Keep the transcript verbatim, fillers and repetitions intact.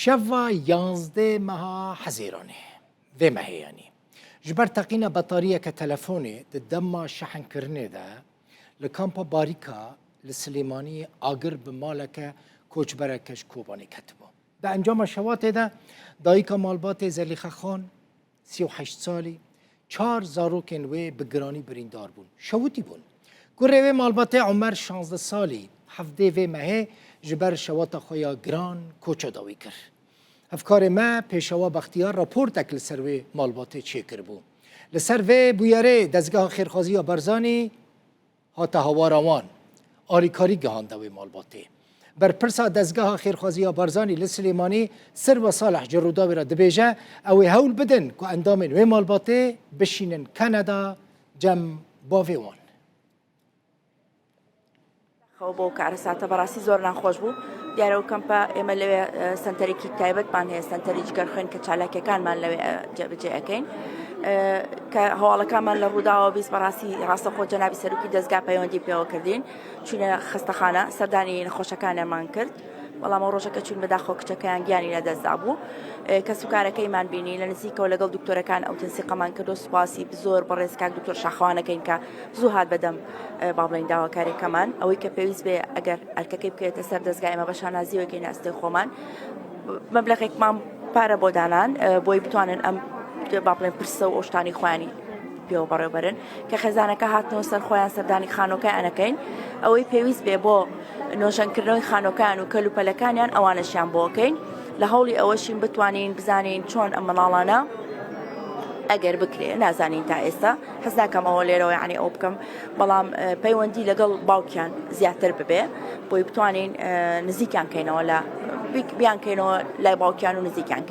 Şeva yanzdeh meha Hezêranê, vê mehê yanî, ji ber teqîna betariyeke telefonê di dema şehenkirinê de li kampa Barîka li Silêmaniyê agir bi maleke koçbereke ji Kobanê ketibû. Di encama şewatê de dayika malbatê Zelîxe Xan, sî û heşt salî, çar zarokên wê bi giranî birîndar bûn. Şewitî bûn. Kurê wê malbatê Omer, şazdeh salî, hevdê vê mehê ji ber şewata xwe ya giran koça dawî kir. Hevkarê me Pêşewa Bextiyar raportek li ser wê malbatê çêkiribû. Li ser vê bûyerê Dezgeha Xêrxwaziya Barzanî hate hawara wan. Alîkarî gihande wê malbatê. Berpirsa Dezgeha Xêrxwaziya Barzanî li Silêmanî, Sirve Salih, ji Rûdawê re dibêje, ew ê hewl bidin ku endamên wê malbatê bişînin Kanada cem bavê wan. خەو بۆ کارەساتە بەڕاستی زۆر ناخۆش بوو. دیارە و کەمپە ئێمە لەوێ سنتەرێکی تایبەتمان هەیە، سنتەری جگەرخوێن، کە چالاکیەکانمان لەوێ جێبەجێ ئەکەین. کە هەواڵەکانمان لە ڕووداوە بیست، بەڕاستی ڕاستەخۆ جەنابی سەرۆکی دەستگا پەیوەندی پێوە کردین، چوینە خەستەخانە، سەردانی نەخۆشەکانیانمان کرد. بەڵام ئەو ڕۆژەکە چوین بەداخەوە کچەکەیان گیانی لەدەستدا بوو. کەس و کارەکەیمان بینی، لە نزیکەوە لەگەڵ دکتۆرەکان ئەو تەنسیقەمان کردو، سوپاسی زۆر بەڕێز کاک دکتۆر شاخەوانەکەین کە زوو هات بەدەم با بڵێن داواکاریەکەمان. ئەوەی کە پێویست بێ ئەگەر ئەرکەکەی بکەوێتە سەر دەستگا، ئێمە بە شانازیەوە گەینە ئەستێ خۆمان. مەبلەغێکمان پارە بۆ دانان، بۆی بتوانن ئەم با بڵێن پرسە و ئەو شتانەی خۆیانی پێوە بەڕێوەبەرن. کە خێزانەکە هاتنەوە سەر خۆیان، سەردانی خانوەکەیان ئەکەین. ئەوەی پێویست بێ بۆ نۆژەنکردنەوەی خانوەکەیان و کەل و پەلەکانیان، ئەوانەشیان بۆ ئەکەین. لە هەوڵی ئەوەشین بتوانین بزانین چۆن ئەم منداڵانە، ئەگەر بکرێ، نازانین تا ئێستا، حەز ناکەم ئەوە لێرەوە یعنی ئەو بکەم، بەڵام پەیوەندی لەگەڵ باوکیان زیاتر ببێ، بۆی بتوانین نزیکیان کەینەوە، لە بیان کەینەوە لای باوکیان و نزیکیان.